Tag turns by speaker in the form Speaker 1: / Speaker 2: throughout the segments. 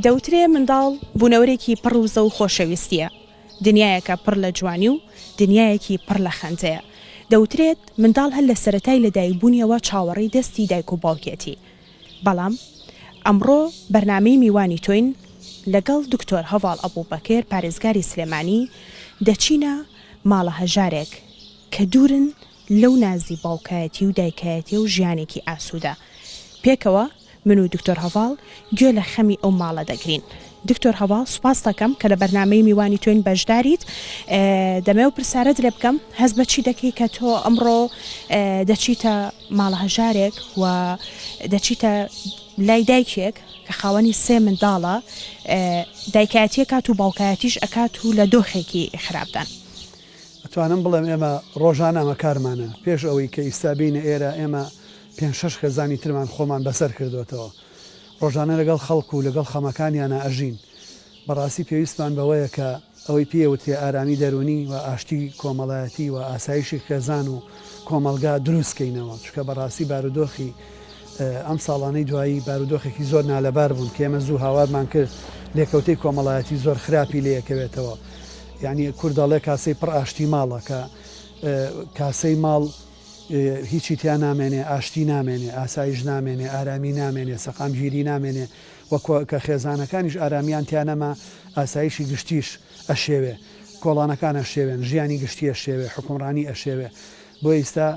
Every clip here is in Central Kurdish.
Speaker 1: دەوترێ منداڵ بوونەوەرێکی پڕ وزە و خۆشەویستییە، دنیایەکە پڕ لە جوانی و دنیایەکی پڕ لە خەندەیە. دەوترێت منداڵ هەر لە سەرەتای لەدایکبوونیەوە چاوەڕێی دەستی دایک و باوکیەتی. بەڵام ئەمڕۆ بەرنامەی میوانی تۆین لەگەڵ دکتۆر هەڤاڵ ئەبوبەکر پارێزگاری سلێمانی دەچینە ماڵە هەژارێک کە دوورن لەو نازی باوکایەتی و دایکایەتیە و ژیانێکی ئاسوودە. پێکەوە من و دکتۆر هەڤاڵ گوێ لە خەمی ئەو ماڵە دەگرین. دکتۆر هەڤاڵ سوپاست دەکەم کە لە بەرنامەی میوانی تۆین بەشداریت. دەمەوێ ئەو پرسیارەت لێ بکەم هەست بە چی دەکەی کە تۆ ئەمڕۆ دەچیتە ماڵە هەژارێک و دەچیتە لای دایکێک کە خاوەنی سێ منداڵە دایکایەتی ئەکات و باوکایەتیش ئەکات و لە دۆخێکی خراپدان؟
Speaker 2: ئەتوانم بڵێم ئێمە ڕۆژانە ئەمە کارمانە، پێش ئەوەی کە ئیستا بێینە ئێرە ئێمە پێنج شەش خێزانی ترمان خۆمان بەسەر کردۆتەوە. ڕۆژانە لەگەڵ خەڵک و لەگەڵ خەمەکانیانا ئەژین. بەڕاستی پێویستمان بەوەیە کە ئەوەی پێی ئەوترێ ئارامی دەروونی و ئاشتی کۆمەڵایەتی و ئاسایشی خێزان و کۆمەڵگا دروست کەینەوە، چونکە بەڕاستی بارودۆخی ئەم ساڵانەی دوایی بارودۆخێکی زۆر نالەبار بوون کە ئێمە زوو هاوارمان کرد لێکەوتەی کۆمەڵایەتی زۆر خراپی لێ ئەکەوێتەوە. یانی کورد ئەڵێ کاسەی پڕ ئاشتی ماڵە کە کاسەی ماڵ هیچی تیا نامێنێ ئاشتی نامێنێ ئاسایش نامێنێ ئارامی نامێنێ سەقامگیری نامێنێ و کە خێزانەکانیش ئارامیان تیا نەما ئاسایشی گشتیش ئەشێوێ کۆڵانەکان ئەشێوێن ژیانی گشتی ئەشێوێ حوکمڕانی ئەشێوێ بۆ ئیستا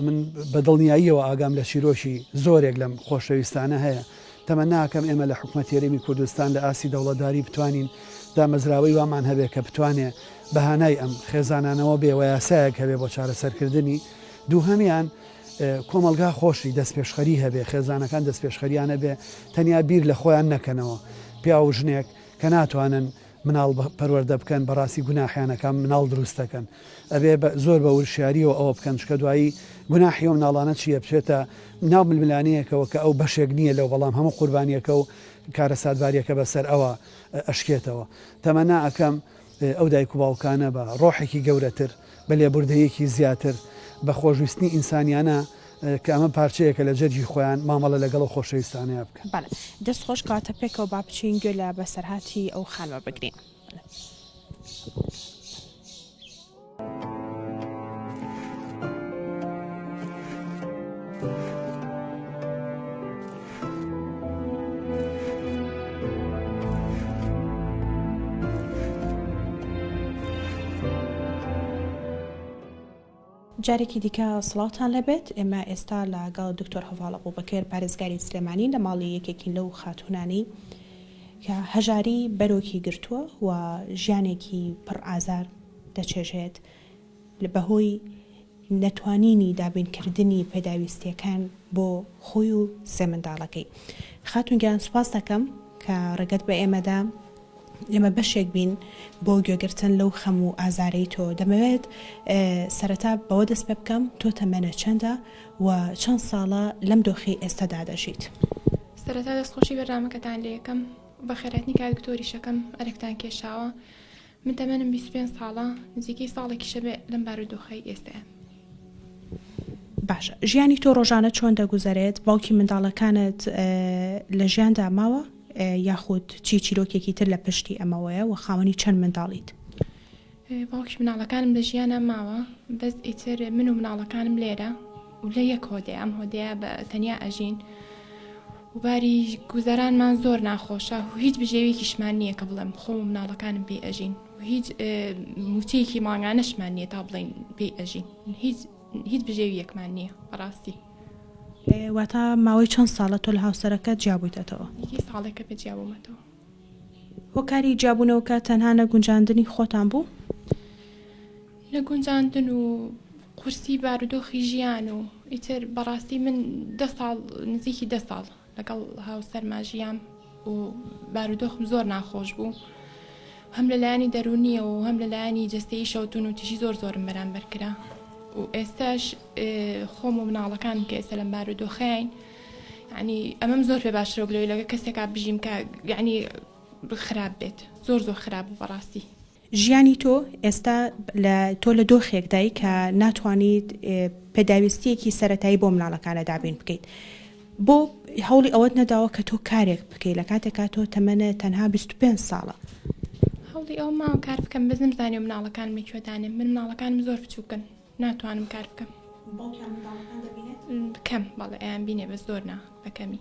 Speaker 2: من بە دڵنیاییەوە ئاگام لە چیرۆکی زۆرێک لەم خۆشەویستانە هەیە. تەمەنا ئەکەم ئێمە لە حکومەتی هەرێمی کوردستان لە ئاستی دەوڵەتداری بتوانین دامەزراوەی وامان هەبێ کە بتوانێ بە هانای ئەم خێزانانەوە بێ و یاسایەک هەبێ بۆ چارەسەرکردنی. دووهەمیان کۆمەڵگا خۆشی دەستپێشخەری هەبێ، خێزانەکان دەستپێشخەریان هەبێ، تەنیا بیر لە خۆیان نەکەنەوە. پیاو و ژنێک کە ناتوانن مناڵ پەروەردە بکەن بەڕاستی گوناحیان ئەکا مناڵ دروست دەکەن ئەبێ زۆر بە ورشیاریەوە ئەوە بکەن چونکە دوایی گوناحی ئەو مناڵانە چیە بچێتە ناو ململانێیەکەوە کە ئەو بەشێک نییە لەو بەڵام هەموو قوربانیەکە و کارەساتباریەکە بەسەر ئەوە ئەشکێتەوە تەمەنا ئەکەم ئەو دایک و باوکانە بە ڕۆحێکی گەورەتر بە لێبوردەیەکی زیاتر بە خۆشویستنی ئینسانیانە کە ئەمە پارچەیەکە لە جەرگی خۆیان مامەڵە لەگەڵ ئەو خۆشەویستانەیا بکەن.
Speaker 1: بەڵێ دەست خۆش کەواتە پێکەوە با بچین گوێ لە بەسەرهاتی ئەو خانمە بگرین. جارێکی دیکە سڵاوتان لێبێت، ئێمە ئێستا لە گەڵ دکتۆر هەڤاڵ ئەبوبەکر پارێزگاری سلێمانی لە ماڵی یەکێکین لەو خاتوونانەی کە هەژاری بەرۆکی گرتووە و ژیانێکی پڕ ئازار دەچێژێت بەهۆی نەتوانینی دابینکردنی پێداویستیەکان بۆ خۆی و سێ منداڵەکەی. خاتوون گیان سوپاست دەکەم کە ڕێگەت بە ئێمەدا ئێمە بەشێک بین بۆ گوێگرتن لەو خەم و ئازارەی تۆ. دەمەوێت سەرەتا بەوە دەست پێ بکەم تۆ تەمەنە چەندە و چەند ساڵە لەم دۆخەی ئێستەدا دەژیت؟
Speaker 3: سەرەتا دەستخۆشی بەرنامەکەتان لێ ئەکەم و بەخێرهاتنی کاک دکتۆریش ئەکەم ئەرکتان کێشاوە. من تەمەنم 25 ساڵە نزیکەی ساڵێکیشە بێ لەم بارودۆخەی ئێستایم.
Speaker 1: باشە ژیانی تۆ ڕۆژانە چۆن دەگوزەرێت؟ باوکی منداڵەکانت لە ژیاندا ماوە؟ یاخود چی چیرۆکێکی تر لە پشتی ئەمەوەیە و خاوەنی چەند منداڵیت؟
Speaker 3: باوکی مناڵەکانم لە ژیانا ماوە بەس ئیتر من و مناڵەکانم لێرە و لە یەک هۆدەیە ئەم هۆدەیە بە تەنیا ئەژین و باری گوزەرانمان زۆر ناخۆشە و هیچ بژێویەکیشمان نییە کە بڵێم خۆم و مناڵەکانم پێی ئەژین و هیچ موچەیەکی مانگانەشمان نییە تا بڵێین پێی ئەژین هیچ هیچ بژێویەکمان نییە بەڕاستی.
Speaker 1: واتە ماوەی چەند ساڵە تۆ لە هاوسەرەکەت جیابوویتەتەوە؟
Speaker 3: یەکی ساڵێکە پێ جیابوومەتەوە.
Speaker 1: هۆکاری جیابوونەوەکە تەنها نەگونجاندنی خۆتان بوو؟
Speaker 3: نەگونجاندن و قورسی بارودۆخی ژیان و ئیتر بەڕاستی من دە ساڵ نزیکی دە ساڵ لەگەڵ هاوسەرما ژیام و بارودۆخم زۆر ناخۆش بوو هەم لە لایەنی دەروونیەوە و هەم لە لایەنی جەستەییشەوە توندوتیژی زۆر زۆرم بەرامبەر کرا و ئێستاش خۆم و مناڵەکانم کە ئێستا لەم بارودۆخەین یعنی ئەمەم زۆر پێ باشترە وەک لەوەی لەگە کەسێکا بژیم کە یعنی خراپ بێت زۆر زۆر خراپ بوو بەڕاستی.
Speaker 1: ژیانی تۆ ئێستا لە تۆ لە دۆخێکدای کە ناتوانیت پێداویستییەکی سەرەتایی بۆ مناڵەکانە دابین بکەیت بۆ. هەوڵی ئەوەت نەداوە کە تۆ کارێک بکەی لە کاتێکا تۆ تەمەنت تەنها 25 ساڵە؟
Speaker 3: هەوڵی ئەوەم ماوە کار بکەم بەس نەمزانیوە مناڵەکانم لە کوێ دانێم من مناڵەکانم زۆر بچووکن ناتوانم کار بکەم.
Speaker 1: باوکیان منداڵەکان دەبینێت؟
Speaker 3: کەم بەڵێ ئەیان بینێ بەس زۆر نا بە کەمی.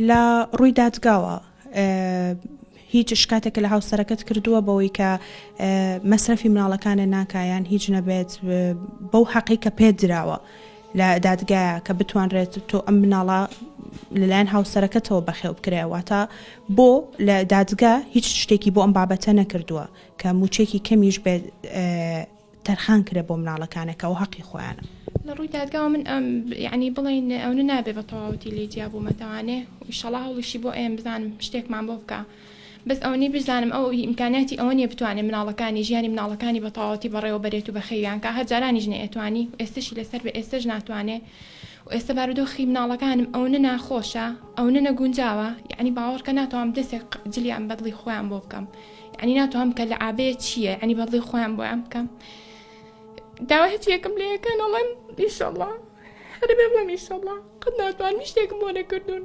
Speaker 1: لە ڕووی دادگاوە هیچ شکاتێکە لە هاوسەرەکەت کردووە بەوەی کە مەسرەفی مناڵەکانە ناکا یان هیچ نەبێت بەو حەقی کە پێت دراوە لە دادگایە کە بتوانرێت تۆ ئەم مناڵە لەلایەن هاوسەرەکەتەوە بەخێو بکرێ واتە بۆ لە دادگا هیچ شتێکی بۆ ئەم بابەتە نەکردووە کە موچێکی کەمیش بێت تەرخان کرێ بۆ مناڵەکانێک کە ئەوە هەقی خۆیانە.
Speaker 3: لە ڕووی دادگاوە من ئەم یەعنی بڵێین ئەونە نابێ بە تەواوەتی لێی جیا بوومەتەوانێ و ئیشەڵا هەوڵیشی بۆ ئەیەم بزانم شتێکمان بۆ بکا بەس ئەوەنەی بشزانم ئەو ئیمکانیاتی ئەوە نیە بتوانێ مناڵەکانی ژیانی مناڵەکانی بە تەواوەتی بەڕێوە بەرێت و بەخێویان کا هەر جارانیش نەیئەتوانی و ئێستەشی لەسەر بێ ئێستەش ناتوانێ و ئێستە بارودۆخی مناڵەکانم ئەونە ناخۆشە ئەونە نەگونجاوە یەعنی باوەڕکە ناتوانم دەسێک جلیان بەدڵی خۆیان بۆ بکەم یعنی ناتوانم کە لەعابەیە چییە یعنی بەدڵی خۆیان بۆیان بکەم داوای هیچ یەکم لێ یەکەن ئەڵێم ئیشەڵا هەربێ بڵێم ئیشەڵا قەت ناتوانم هیچ شتێکم بۆ نەکردوون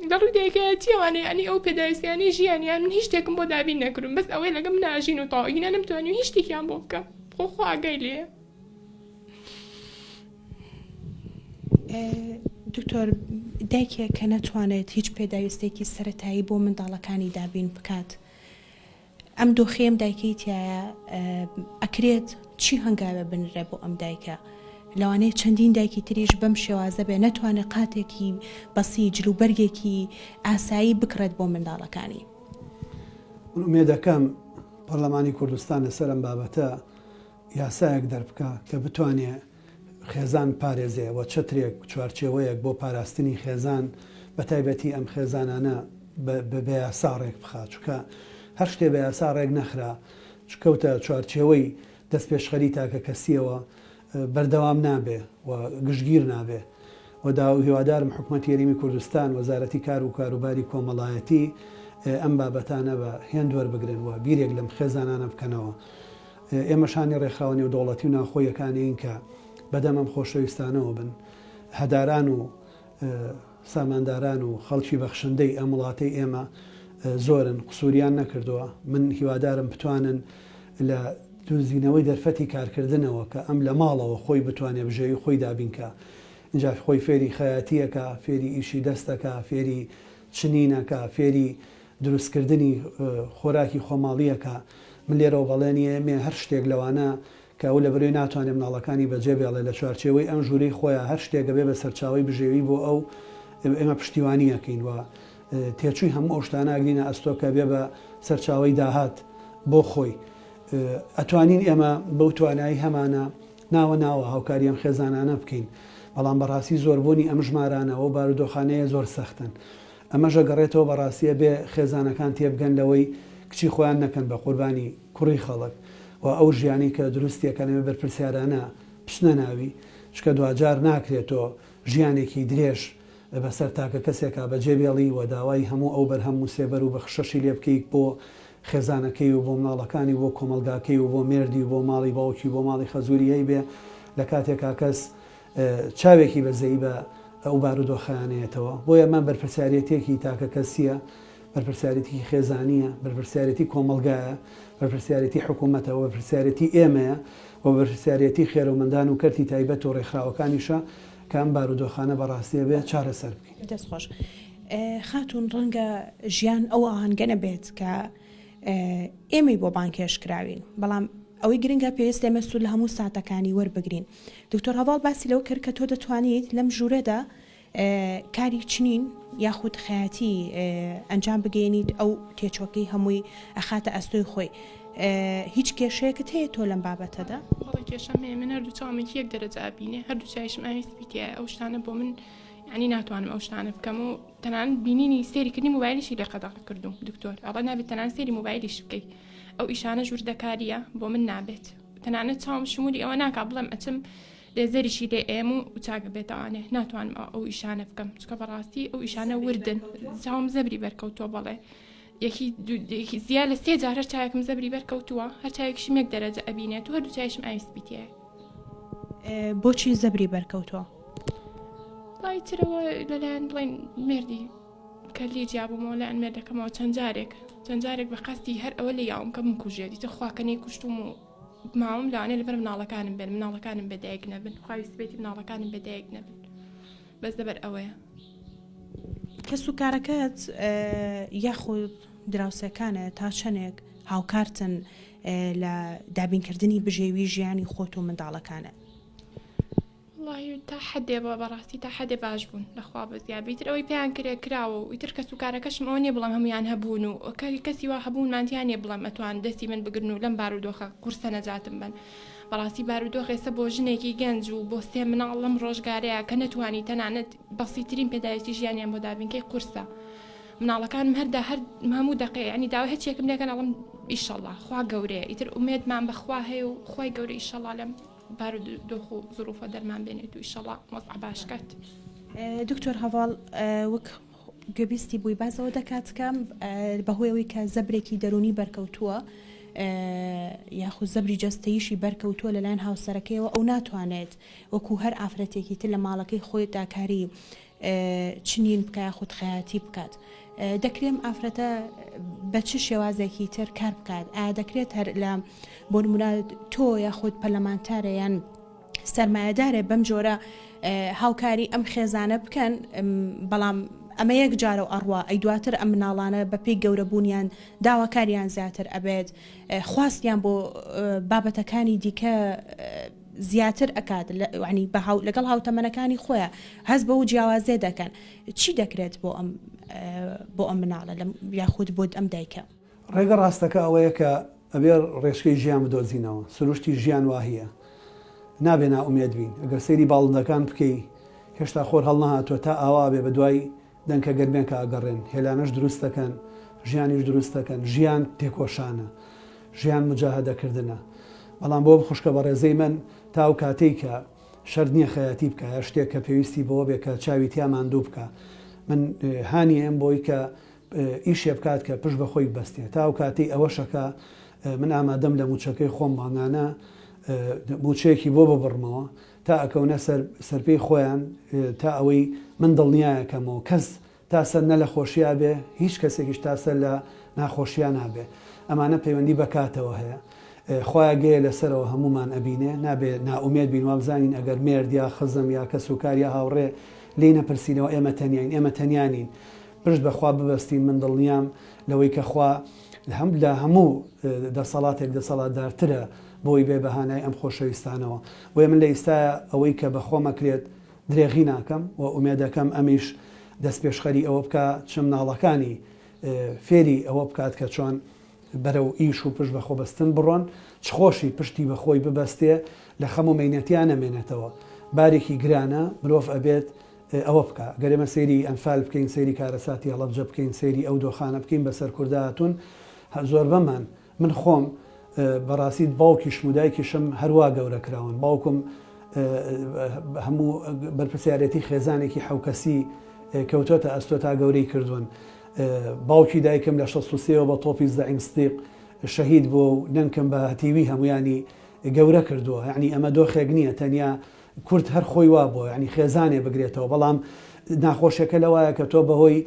Speaker 3: لە ڕووی دایکایەتیەوانە یعنی ئەو پێداویستیانەی ژیانیان من هیچ شتێکم بۆ دابین نەکردوون بەس ئەوەی لەگەم ناژین و تەواو ئینا نەمتوانی هیچ شتێکیان بۆ بکەم خۆ خوا ئاگای لێیە.
Speaker 1: دکتۆر دایکێک کە نەتوانێت هیچ پێداویستێکی سەتایی بۆ منداڵەکانی دابین بکات ئەم دۆخی ئەم دایکەی تایە ئەکرێت چی هەنگاوێ بنرێ بۆ ئەم دایکە لەوانەیە چەندین دایکی تریش بەم شێوازە بێ نەتوانێت قاتێکی بەسی جلوبەرگێکی ئاسایی بکڕێت بۆ منداڵەکانی.
Speaker 2: من ئومێدەکەم پەرلەمانی کوردستان لەسەر ئەم بابەتە یاسایەک دەربکا کە بتوانێ خێزان بپارێزێ و چەترێک، چوارچێوەیەک بۆ پاراستنی خێزان بە تایبەتی ئەم خێزانانە بە یاسا ڕێک بخا چونکە هەر شتێ بە یاسا ڕێک نەخرا کەوتە چوارچێوەی دەستپێشخەری تاکەکەسییەوە بەردەوام نابێ و گشتگیر نابێ و داو هیوادارم حکومەتی هەرێمی کوردستان وەزارەتی کار و کاروباری کۆمەڵایەتی ئەم بابەتانە بە هێند وەربگرن و بیرێک لەم خێزانانە بکەنەوە. ئێمەش هانی ڕێکخراوە نێودەوڵەتی و ناوخۆییەکانین کە بەدەم ئەم خۆشەویستانەوە بن. هەداران و سامانداران و خەڵکی بەخشندەی ئەم وڵاتەی ئێمە زۆرن، قسووریان نەکردووە. من هیوادارم بتوانن لە دۆزینەوەی دەرفەتی کارکردنەوە کە ئەم لە ماڵەوە خۆی بتوانێ بژێوی خۆی دابین کا. ئینجا خۆی فێری خەیاتییەکا، فێری ئیشی دەستەکا، فێری چنینەکا، فێری دروستکردنی خۆراکی خۆماڵییەکە، من لێرەوە بەڵێنی ئەیەمێ هەر شتێک لەوانە کە ئەو لەبەرەوەی ناتوانێ مناڵەکانی بەجێ بێڵێ لە چوارچێوەی ئەم ژوورەی خۆیا هەر شتێک ئەبێ بە سەرچاوەی بژێوی بۆ ئەو ئێمە پشتیوانی ئەکەین و تێچووی هەموو ئەو شتانە ئەگرینە ئەستۆ کە ئەبێ بە سەرچاوەی داهات بۆ خۆی. ئەتوانین ئێمە بەو توانایی هەمانە ناوە ناوە هاوکاری ئەم خێزانانە بکەین بەڵام بەڕاستی زۆربوونی ئەم ژمارانە و بارودۆخانەیە زۆر سەختن. ئەمەش ئەگەڕێتەوە بەڕاستی ئەبێ خێزانەکان تێبگەن لەوەی کچی خۆیان نەکەن بە قوربانی کوڕی خەڵک و ئەو ژیانەی کە دروستی ئەکەن ئەبێ بەرپرسیارانە بچنە ناوی چونکە دواجار ناکرێت تۆ ژیانێکی درێژ بەسەر تاکە کەسێکا بەجێ بێڵی و داوای هەموو ئەو بەرهەم و سێبەر و بەخشەشی لێ بکەیت بۆ خێزانەکەی و بۆ مناڵەکانی و بۆ کۆمەڵگاکەی و بۆ مێردی و بۆ ماڵی باوکی و بۆ ماڵی خەزوری هەیبێ لە کاتێکا کەس چاوێکی بەزەیی بە ئەو بارودۆخەیانەیەتەوە. بۆیە ئەمە بەرپرسیارێتییەکی تاکەکەسییە، بەرپرسیارێتیی خێزانییە، بەرپرسیارێتی کۆمەڵگایە، بەرپرسیارێتی حکوومەتە و بەرپرسیارێتی ئێمەیە و بەرپرسیارێتی خێرەومەندان و کەرتی تایبەت و ڕێکخراوەکانیشە کە ئەم بارودۆخانە بەڕاستی ئەبێ چارەسەر بکەین.
Speaker 1: دەست خۆش خاتوون ڕەنگە ژیان ئەو ئاهەنگە نەبێت کە ئێمەی بۆ بانگهێشت کراوین بەڵام ئەوەی گرنگە پێویستە ئێمە سوود لە هەموو ساتەکانی وەربگرین دکتۆر هەڤاڵ باسی لەوە کرد کە تۆ دەتوانیت لەم ژوورەدا کاری چنین یاخود خەیاتی ئەنجام بگەێنیت ئەو تێچۆکەی هەمووی ئەخاتە ئەستۆی خۆی هیچ کێشەیەکت هەیە تۆ لەم بابەتەدا؟
Speaker 3: بەڵێ کێشەم هەیە من هەردوو چاومێکی یەک دەرەجە ئەبینێ هەردوو چاویشم ئاوی سپی تیایە ئەو شتانە بۆ من یعنی ناتوانم ئەو شتانە بکەم و تەنانەت بینینی سێریکردنی مۆبایلیشی لێ قەدەغە کردوم دکتۆر ئەڵێ نابێت تەنانەت سێری مۆبایلیش بکەی ئەو ئیشانە ژووردەکاریە بۆ من نابێت تەنانەت چاوم شمولی ئەوە ناکا بڵێم ئەچم لێزەریشی لێ ئێم و چاکە بێتوانێ ناتوانم ئەو ئیشانە بکەم چکە بەڕاستی ئەو ئیشانە وردن چاوم زەبری بەرکەوتووە بەڵێ یەکی زیا لە سێ جار هەر چاوێکم زەبری بەرکەوتووە هەر چاوێکیشم یەک دەرەجە ئەبینێت و هەردوو چاویشم ئاوی سپی تیایە.
Speaker 1: بۆچی زەبری بەرکەوتووە؟
Speaker 3: وەڵای ترەوە لەلایەن بڵێن مێردی کە لێ جیابوومەوە لایەن مێردەکەمەوە چەند جارێک چەند جارێک بە قەستی هەر ئەوە لێ یاوم کە بمکوژێت ئیتر خوا کە نەیکوشتوم و ماوم لەوانەیە لەبەر مناڵەکانم بێن مناڵەکانم بێ دایک نەبن خوا ویستبێتی مناڵەکانم بێ دایک نەبن بەس لەبەر ئەوەیە.
Speaker 1: کەسوکارەکەت یاخود دراوسێکانت تا چەندێک هاوکارتن لە دابینکردنی بژێوی ژیانی خۆت و منداڵەکانت؟
Speaker 3: وەڵاهی تا حەدێ بە بەڕاستی تا حەدێ باش بوون لەخوا بەزیاد ئیتر ئەوەی پێیان کرێ کراوە و ئیتر کەس و کارەکەشم ئەوە نییە بڵێم هەموویان هەبوون و کەسی وا هەبوونمان تیا نییە بڵێم ئەتوان دەستی من بگرن و لەم بارودۆخە قورسە نەجاتم بەن بەڕاستی بارودۆخ ئێستا بۆ ژنێکی گەنج و بۆ سێ مناڵ لەم ڕۆژگارەیە کە نەتوانی تەنانەت بەسیترین پێداویستی ژیانیان بۆ دابینکەی قورسە مناڵەکانم هەردا هەر هەموو دەقەیە یعنی داوای هەرچیەکم لێکەن ئەڵم ئیشەڵا خوا گەورەیە ئیتر ئومێدمان بەخوا هەیە و خوای گەورە ئیشەڵا لەم بارودۆخ و زروفە دەرمان بێنێت و ئیشەڵا وەزع باش کات.
Speaker 1: دکتۆر هەڤاڵ وەک گوێبیستی بووی باس ئەوە دەکات کە بەهۆی ئەوەی کە زەبرێکی دەروونی بەرکەوتووە یاخود زەبری جەستەییشی بەرکەوتووە لەلایەن هاوسەرەکەیەوە ئەو ناتوانێت وەکو هەر ئافرەتێکی تر لە ماڵەکەی خۆیدا کاری چنین بکا یاخود خەیاتی بکات دەکرێ ئەم ئافرەتە بە چ شێوازێکی تر کار بکات ئایا دەکرێت هەر لە بۆ نمونە تۆ یاخود پەرلەمانتارە یان سەرمایەدارێ بەم جۆرە هاوکاری ئەم خێزانە بکەن بەڵام ئەمە یەک جارە و ئەڕوا ئەی دواتر ئەم مناڵانە بەپێی گەورەبوونیان داواکاریان زیاتر ئەبێت خواستیان بۆ بابەتەکانی دیکە زیاتر ئەکات یانی بە لەگەڵ هاوتەمەنەکانی خۆیا هەست بەو جیاوازیە دەکەن چی دەکرێت بۆ ئەم بۆ ئەم مناڵە لەم یاخود بۆ ئەم دایکە؟
Speaker 2: ڕێگە ڕاستەکە ئەوەیە کە ئەبێ ڕێچکەی ژیان بدۆزینەوە، سروشتی ژیان واهیە نابێ نائومێد بین، ئەگەر سەیری باڵندەکان بکەی هێشتا خۆر هەڵنەهاتوە تا ئاوا ئەبێ بەدوای دەنکە گەرمێکە ئەگەڕێن، هێلانەش دروست دەکەن، ژیانیش دروست دەکەن، ژیان تێکۆشانە، ژیان موجاهەدە کردنە، بەڵام بۆ ئەم خوشکە بەڕێزەی من تا ئەو کاتەی کە شەرت نییە خەیاتی بکا یا شتێک کە پێویستی بەوە بێ کە چاوی تیا ماندوو بکا، من هانی ئەم بۆی کە ئیشێ بکات کە پشت بە خۆی ببەستێ، تا ئەو کاتەی ئەوەش ئەکا من ئامادەم لە مووچەکەی خۆم مانگانە مووچەیەکی بۆ ببڕمەوە، تا ئەکەونە سەر سەرپێی خۆیان تا ئەوەی من دڵنیایەکەمەوە کەس تا سەر نە لە خۆشیا بێ هیچ کەسێکیش تا سەر لە ناخۆشیا نابێ ئەمانە پەیوەندی بە کاتەوە هەیە خوایە گەیە لەسەرەوە هەموومان ئەبینێ نابێ نائومێد بین وابزانین ئەگەر مێرد یا خزم یا کەس و کار یا هاوڕێ لێی نەپرسینەوە ئێمە تەنیاین ئێمە تەنیا نین پشت بە خوا ببەستین من دڵنیام لەوەی کە خوا لە هەموو دەسەڵاتێک دەسەڵاتدارترە بۆی بێ بە هانای ئەم خۆشەویستانەوە بۆیە من لە ئیستایا ئەوەی کە بە خۆم ئەکرێت درێغی ناکەم و ئومێدەکەم ئەمیش دەستپێشخەری ئەوە بکا چ مناڵەکانی فێری ئەوە بکات کە چۆن بەرەو ئیش و پشت بە خۆبەستن بڕۆن چ خۆشی پشتی بە خۆی ببەستێ لە خەم و مەینەتیا نەمێنێتەوە بارێکی گرانە مرۆڤ ئەبێت ئەوە بکا گەر ئێمە سەیری ئەنفال بکەین سەیری کارەساتی هەڵەبجە بکەین سەیری ئەو دۆخانە بکەین بەسەر کوردا هاتوون زۆربەمان من خۆم بەڕاستی باوکیشم و دایکیشم هەروا گەورە کراون باوکم هەموو بەرپرسیارەتی خێزانێکی حەوکەسی کەوتۆتە ئەستۆ تا گەورەی کردوون باوکی دایکم لە 63ەوە بە تۆپی زەعیم سدیق شەهید بووە و نەنکم بە هەتیوی هەمویانی گەورە کردووە یعنی ئەمە دۆخێک نییە تەنیا کورد هەر خۆی وابووە یانی خێزانێ بگرێتەوە بەڵام ناخۆشیەکە لەوایە کە تۆ بەهۆی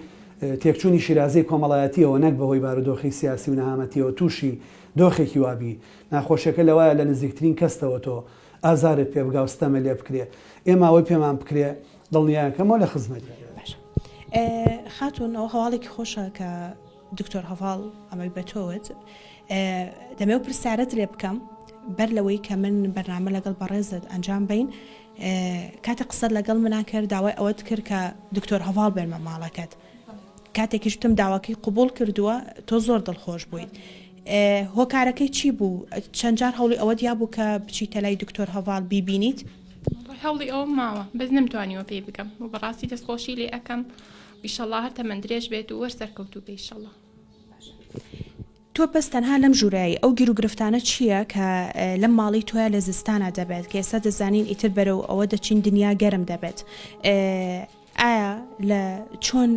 Speaker 2: تێکچوونی شیرازەی کۆمەڵایەتیەوە نەک بەهۆی بارودۆخی سیاسی و نەهامەتیەوە تووشی دۆخێکی وابی ناخۆشیەکە لەوایە لە نزیکترین کەستەوە تۆ ئازارت پێ بگا و ستەمە لێ بکرێ ئێمە ئەوەی پێمان بکرێ دڵنیاکەمەوە لە خزمەتی.
Speaker 1: باشە خاتوون ئەوە هەواڵێکی خۆشە کە دکتۆر هەڤاڵ ئەمەی بە تۆ وت دەمەوێ ئەو پرسیارەت لێ بکەم بەر لەوەی کە من بەرنامە لەگەڵ بەڕێزت ئەنجام بین کاتێک قسەت لەگەڵ منا کرد داوای ئەوەت کرد کە دکتۆر هەڤاڵ بێنمە ماڵەکەت کاتێکیش وتم داواکەی قبوڵ کردووە تۆ زۆر دڵخۆش بوویت هۆکارەکەی چی بوو چەند جار هەوڵی ئەوەت یابوو کە بچیتە لای دکتۆر هەڤاڵ بیبینیت؟
Speaker 3: هەوڵی ئەوەم ماوە بەس نەمتوانیوە پێی بگەم و بەڕاستی دەستخۆشی لێ ئەکەم ئیشەڵا هەر تەمەن درێژ بێت و وەر سەرکەوتوو بێ ئیشەڵا.
Speaker 1: تۆ بەس تەنها لەم ژوورەی، ئەو گیروگرفتانە چییە کە لەم ماڵەی تۆیا لە زستانا دەبێت کە ئێستا دەزانین ئیتر بەرەو ئەوە دەچین دنیا گەرم دەبێت ئایا لە چۆن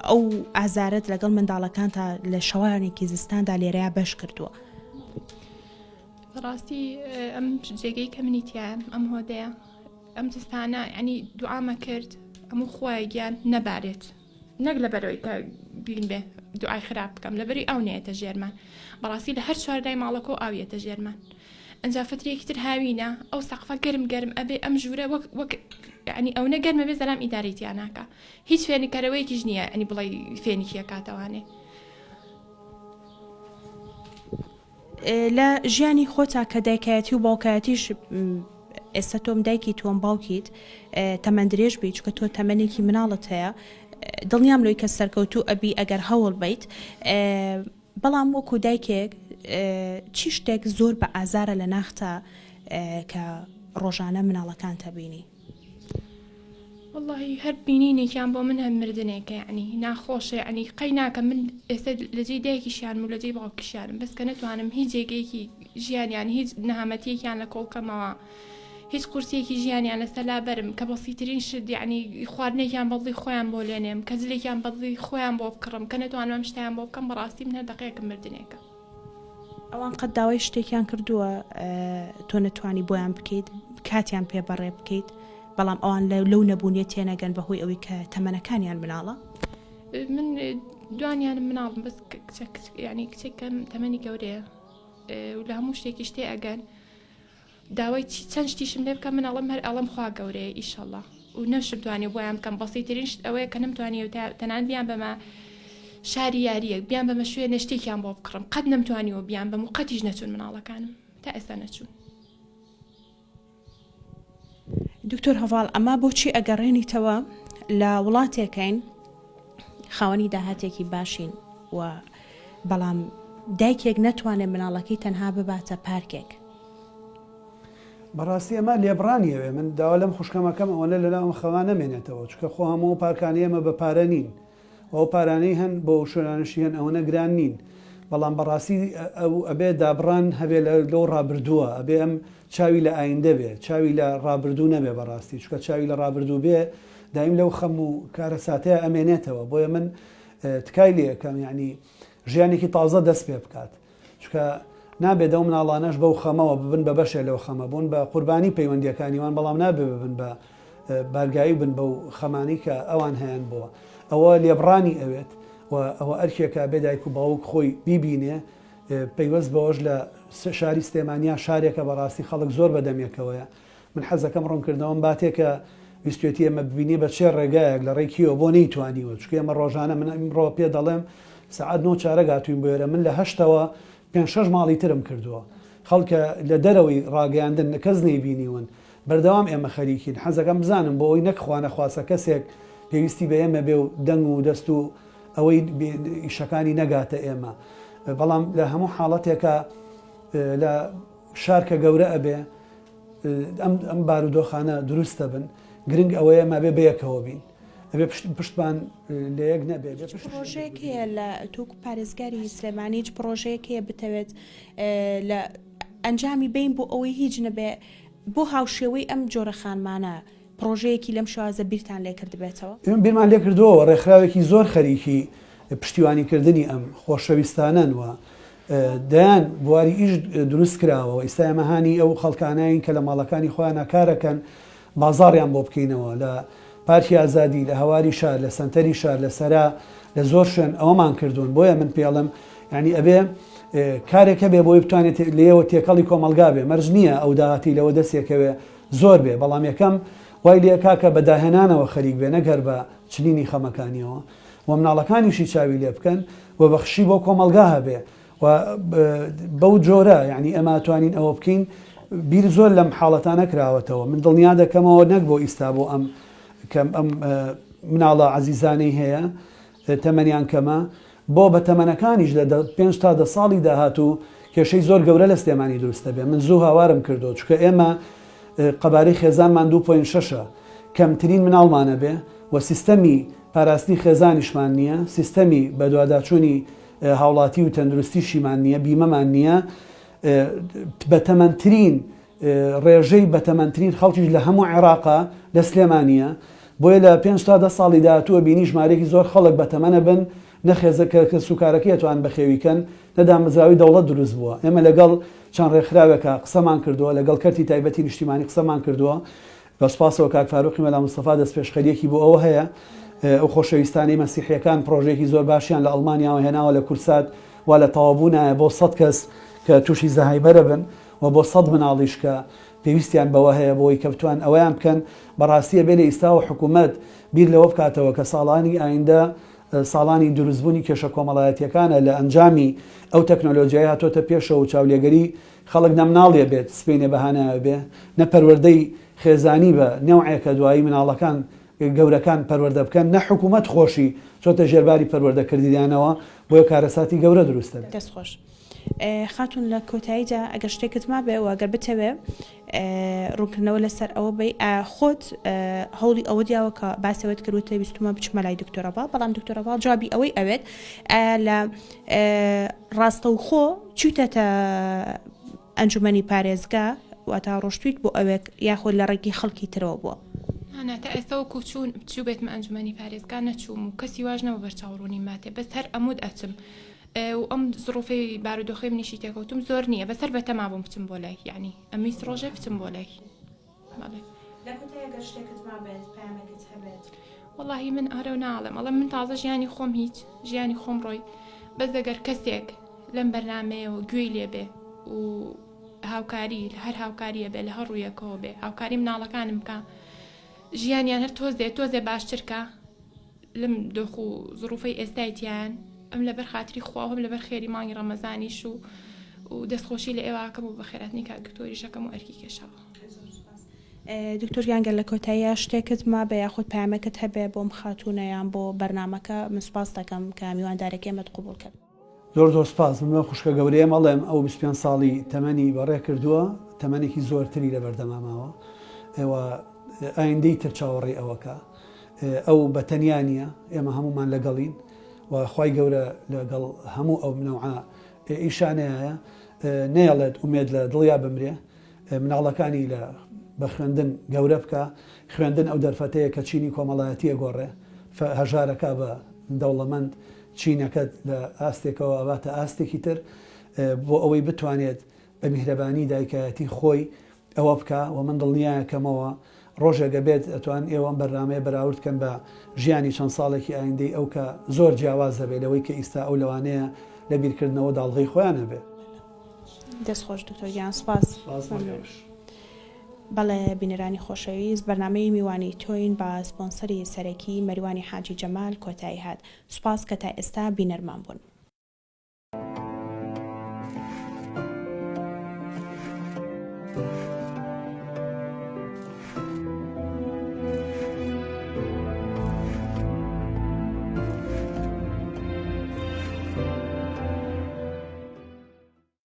Speaker 1: ئەو ئازارەت لەگەڵ منداڵەکانتا لە شەوانێکی زستاندا لێرەیا بەش کردووە؟
Speaker 3: بەڕاستی ئەم جێگەی کە منی تیایە ئەم هۆدەیە ئەم زستانە یعنی دوعامە کرد. ئەموو خوایە گیان نەبارێت نەک لەبەرەوەی کە بین بێ دوعای خراپ بکەم لەبەری ئاو نێتە ژێرمان بەڕاستی لە هەر چواردای ماڵەکە و ئاویەتە ژێرمان ئەجا فترێکی تر هاوینە ئەو سەقفە گەرم گەرم ئەبێ ئەم ژوورە وەک وەک یعنی ئەونە گەرمە بێ زەلام ئیدارەی تیا ناکا هیچ فێنکەرەوەیەکیش نییە ینی بڵێ فێنکیە کاتەوانێ.
Speaker 1: لە ژیانی خۆتا کە دایکایەتی و باوکایەتیش ئێستا تۆم دایکی تۆم باوکیت تەمەن درێژ بی چکە تۆ تەمەنێکی مناڵت هەیە دڵنیام لۆی کە سەرکەوتوو ئەبی ئەگەر هەوڵ بیت بەڵام وەکو دایکێک چی شتێک زۆر بە ئازارە لە ناختا کە ڕۆژانە مناڵەکانتە بینی؟
Speaker 3: وەڵاهی هەر بینینێکیان بۆ من هەر مردنێکە یعنی ناخۆشە یعنی قەی ناکەم من ئێستا لە جێی دایکیشیانم و لە جێی باوکیشیانم بەس کە نەتوانم هیچ جێگەیەکی ژیانیان هیچ نەهامەتیەکیان لە کۆڵکەمەوە هیچ قورسیەکی ژیانیان لەسەر لابەرم کە بەسیترین شت یعنی خواردنێکیان بەدڵی خۆیان بۆ لێنێم کە جلێکیان بەدڵی خۆیان بۆ بکڕم کە نەتوانم ئەم شتیان بۆ بکەم بەڕاستی من هەر دەقەیەکم مردنێکە.
Speaker 1: ئەوان قەت داوای شتێکیان کردووە تۆ نەتوانی بۆیان بکەیت کاتیان پێ بەڕێ بکەیت بەڵام ئەوان لەو نەبوونیە تێنەگەن بەهۆی ئەوەی کە تەمەنەکانیان مناڵە؟
Speaker 3: من دوانیانم مناڵم بەس ینی کچێکم تەمەنی گەورەیە و لە هەموو شتێکیش تێ ئەگەن داوای چی چەند شتیشم لێ بکە من ئەڵێم هەر ئەڵێم خوا گەورەیە ئیشەڵا و نەشم توانی بۆیان بکەم بەسیترین شت ئەوەیە کە نەمتوانی تەنان بیان بەمە شاری یاریەک بیان بەمە شوێنە شتێکیان بۆ بکڕم قەت نەمتوانیوە بیان بەم و قەتیش نەچوون مناڵەکانم تا ئێستا نەچوون.
Speaker 1: دکتۆر هەڤاڵ ئەمە بۆچی ئەگەڕێنیتەوە لە وڵاتێکین خاوەنی داهاتێکی باشین و بەڵام دایکێک نەتوانێت مناڵەکەی تەنها بباتە پارکێک.
Speaker 2: بەڕاستی ئەمە لێبڕانی ئەوێ من داوا لەم خوشکەمەکەم ئەوەنە لەناو ئەم خەما نەمێنێتەوە چونکە خۆ هەموو ئەو پارکانەی ئێمە بە پارە نین و ئەو پارانەی هەن بۆ ئەو شوێنانەشی هەن ئەوەنە گران نین بەڵام بەڕاستی ئەو ئەبێ دابڕان هەبێ لەو ڕابردووە ئەبێ ئەم چاوی لە ئایندە بێ چاوی لە ڕابردوو نەبێ بەڕاستی چونکە چاوی لە ڕابردوو بێ دایم لەو خەم و کارەساتەیە ئەمێنێتەوە بۆیە من تکای لێ ئەکەم یعنی ژیانێکی تازە دەست پێ بکات چونکە نابێت ئەو مناڵانەش بەو خەمەوە ببن بە بەشێ لەو خەمە بوون بە قوربانی پەیوەندیەکانی وان بەڵام نابێ ببن بە بارگایی بن بەو خەمانی کە ئەوان هەیان بووە ئەوە لێبڕانی ئەوێت و ئەوە ئەرکێکە بێ دایک و باوک خۆی بیبینێ پەیوەست بەوەش لە شاری سلێمانیا شارێکە بەڕاستی خەڵک زۆر بەدەمێکەوەیە من حەزەکەم ڕوونکردنەوەم باتێ کە ویستێتی ئێمە ببینێ بە چێ ڕێگایەک لە ڕێی کیەوە بۆ نەیتوانیوە چونکە ئێمە ڕۆژانە من ئەمڕۆ پێ دەڵێم سەعات نۆ چارەک هاتووین بۆ ئێرە من لە هەشتەوە پێنج شەش ماڵی ترم کردووە خەڵکە لە دەرەوەی ڕاگەیاندن کەس نەیبینیون بەردەوام ئێمە خەریکین حەزەکەم بزانم بۆ ئەوی نەک خوانەخواستە کەسێک پێویستی بە ئێمە بێ و دەنگ و دەست و ئەوەی ئیشەکانی نەگاتە ئێمە بەڵام لە هەموو حاڵەتێکە لە شار کە گەورە ئەبێ ئەم ئەم بارودۆخانە دروست دەبن گرنگ ئەوەیە ئێمە ئەبێ بەیەکەوە بین ئەبێ پشت پشتمان لە یەک نەبێ بێ
Speaker 1: هیچ پڕۆژەیەک هەیە لە تۆ پارێزگاری سلێمانی هیچ پڕۆژەیەک هەیە بتەوێت لە ئەنجامی بین بۆ ئەوەی هیچ نەبێ بۆ هاوشێوەی ئەم جۆرە خانمانە پڕۆژەیەکی لەم شێوازە بیرتان لێکردبێتەوە؟
Speaker 2: ئێمە بیرمان لێکردووەوە، ڕێکخراوێکی زۆر خەریکی پشتیوانیکردنی ئەم خۆشەویستانەن و دەیان بواری ئیش دروست کراوە و ئیستا ئێمە هانی ئەو خەڵکانەین کە لە ماڵەکانی خۆیانا کارەکەن بازاڕیان بۆ بکەینەوە لە پارکی ئازادی، لە هەواری شار، لە سەنتەری شار، لە سەرا، لە زۆر شوێن ئەوەمان کردوون بۆیە من پێڵم یانی ئەبێ کارێک هەبێ بۆی بتوانێت لێیەوە تێکەڵی کۆمەڵگا بێ مەرج نییە ئەو داهاتی لەوە دەستێکەوێ زۆر بێ بەڵام یەکەم وای لێکا کە بە داهێنانەوە خەریک بێ نەک هەر بە چنینی خەمەکانیەوە و مناڵەکانیشی چاوی لێ بکەن و بەخشی بۆ کۆمەڵگا هەبێ و بەو جۆرە یعنی ئێمە توانین ئەوە بکەین بیر زۆر لەم حاڵەتانە کراوەتەوە من دڵنیا دەکەمەوە نەک بۆ ئیستا بۆ ئەم کەم ئەم مناڵە عەزیزانەی هەیە تەمەنیان کەمە، بۆ بەتەمەنەکانیش لە پێنج تا دە ساڵی داهاتوو کێشەی زۆر گەورە لە سلێمانی دروست دەبێت، من زوو هاوارم کردووە، چونکە ئێمە قەبارەی خێزانمان دوو point شەشە، کەمترین مناڵمان ئەبێ و سیستەمی پاراستنی خێزانیشمان نییە، سیستەمی بەدواداچوونی هاوڵاتی و تەندروستیشیمان نییە، بیمەمان نییە، بەتەمەنترین ڕێژەی بەتەمەنترین خەڵکیش لە هەموو عێراقا لە سلێمانییە، بۆیە لە پێنج تا دە ساڵی داهاتوو ئەبینی ژمارەیەکی زۆر خەڵک بەتەمەنە بن، نە خێزە کە کەسوکارەکەی ئەتوانن بەخێوی کەن، نە دامەزراوەی دەوڵەت دروست بووە. ئێمە لەگەڵ چەند ڕێکخراوێکا قسەمان کردووە، لەگەڵ کەرتی تایبەتی نیشتیمانی قسەمان کردووە. بە سوپاسەوە کاک فاروقی مەلا مستەفا دەستپێشخەرییەکی بۆ ئەوە هەیە. ئەو خۆشەویستانەی مەسیحییەکان پڕۆژەیەکی زۆر باشیان لە ئەڵمانیاوە هێناوە لە کورسات وا لە تەواوبوونایە بۆ سەت کەس کە تووشی زەهایمەرە بن و بۆ سەت مناڵیش کە پێویستیان بەوە هەیە بۆی کە بتوان ئەوەیان بکەن. بەڕاستی ئەبێ لە ئیستاوە حکوومەت بیر لەوە بکاتەوە کە ساڵانی ئایندە ساڵانی دروستبوونی کێشە کۆمەڵایەتییەکانە لە ئەنجامی ئەو تەکنۆلۆجیای هاتۆتە پێشەوە و چاولێگەری خەڵک نە مناڵیە بێت سبەینێ بە هانایەوە بێ، نە پەروەردەی خێزانی بە نەوعێکە دوایی مناڵەکان گەورەکان پەروەردە بکەن، نە حکوومەت خۆشی چۆتە ژێرباری پەروەردەکردنیانەوە، بۆیە کارەساتی گەورە دروست دەبێ.
Speaker 1: دەست خۆش خاتوون لە کۆتاییدا ئەگەر شتێکت مابێ و ئەگەر بتەوێ ڕوونکردنەوە لەسەر ئەوە بەی ئایا خۆت هەوڵی ئەوە دیاوە کە باسی ئەوەت کرد وتت ویستومە بچمە لای دکتۆر ڕەڤاڵ بەڵام دکتۆر ڕەڤاڵ جوابی ئەوەی ئەوێت ئایا لە ڕاستەوخۆ چوویتەتە ئەنجومەنی پارێزگا واتا ڕۆشتویت بۆ ئەوێک یاخود لە ڕێگەی خەڵکی ترەوە بووە؟
Speaker 3: نا تا ئێستا وەکو چوون چووبێتمە ئەنجومەنی پارێزگا نەچووم و کەسی واش نەبوو بەرچاو ڕوونیم باتێ بەس هەر ئەموت ئەچم و ئەم زڕوفەی بارودۆخەی منیشی تێکەوتوم زۆر نییە بەس هەر بەتەما بووم بچم بۆ لای یەعنی ئەمویست ڕۆژێ بچم بۆ لای بەڵێ.
Speaker 1: لە کۆتایی گەر شتێکت مابێت پەیامێکت هەبێت.
Speaker 3: وەڵاهی من ئەرەو ناڵێم ئەڵێم من تازە ژیانی خۆم هیچ ژیانی خۆم ڕۆی بەس ئەگەر کەسێک لەم بەرنامەیەوە گوێی لێبێ و هاوکاری هەر هاوکاریە بێ لە هەر ڕوویەکەوە بێ هاوکاری مناڵەکانم بکە ژیانیان هەر تۆزێ تۆزێ باشتر کە لەم دۆخ و زڕوفەی ئێستای تیان ئەم لەبەر خاتری خوا و هەم لەبەر خێری مانگی ڕەمەزانیش و و دەستخۆشی لە ئێوە ئەکەم و بەخێراتنی کاک دکتۆریش ئەکەم و ئەرکی کێشاوە.
Speaker 1: دکتۆر گیان گەر لە کۆتاییا شتێکت مابێ یاخود پەیامێکت هەبێ بۆ ئەم خاتوونە یان بۆ بەرنامەکە من سوپاست دەکەم کە میواندارێکی ئێمەت قبوڵ کرد.
Speaker 2: زۆر زۆر سپاس من بەم خوشکە گەورەیەم ئەڵێم ئەو 25 ساڵی تەمەنی بەڕێ کردووە تەمەنێکی زۆرتری لەبەردەما ماوە و ئایندەی تر چاوەڕێی ئەوەکە ئەو بە تەنیا نییە ئێمە هەمومان لەگەڵین و خوای گەورە لەگەڵ هەموو ئەو نەوعە ئیشانەیە نەیەڵێت ئومێد لە دڵیا بمرێ مناڵەکانی لە بە خوێندن گەورە بکا، خوێندن ئەو دەرفەتەیە کە چینی کۆمەڵایەتی ئەگۆڕێ، هەژارەکا بە دەوڵەمەند، چینەکەت لە ئاستێکەوە ئەباتە ئاستێکی تر، بۆ ئەوەی بتوانێت بە میهرەبانی دایکایەتی خۆی ئەوە بکا و من دڵنیایەکەمەوە ڕۆژێک ئەبێت ئەتوان ئێوە ئەم بەرنامەیە بەراورد کەن بە ژیانی چەند ساڵێکی ئایندەی ئەو کە زۆر جیاواز دەبێت لەوەی کە ئیستا ئەو لەوانەیە لە بیرکردنەوە داڵغەی خۆیان هەبێ.
Speaker 1: دەست خۆش دکتۆر گیان سپاس.
Speaker 2: سپاس بۆ ئێوەش.
Speaker 1: بەڵێ بینەرانی خۆشەویست بەرنامەی میوانی تۆین بە سپۆنسەری سەرەکی مەریوانی حاجی جەمال کۆتایی هات سوپاس کە تا ئێستا بینەرمان بوون.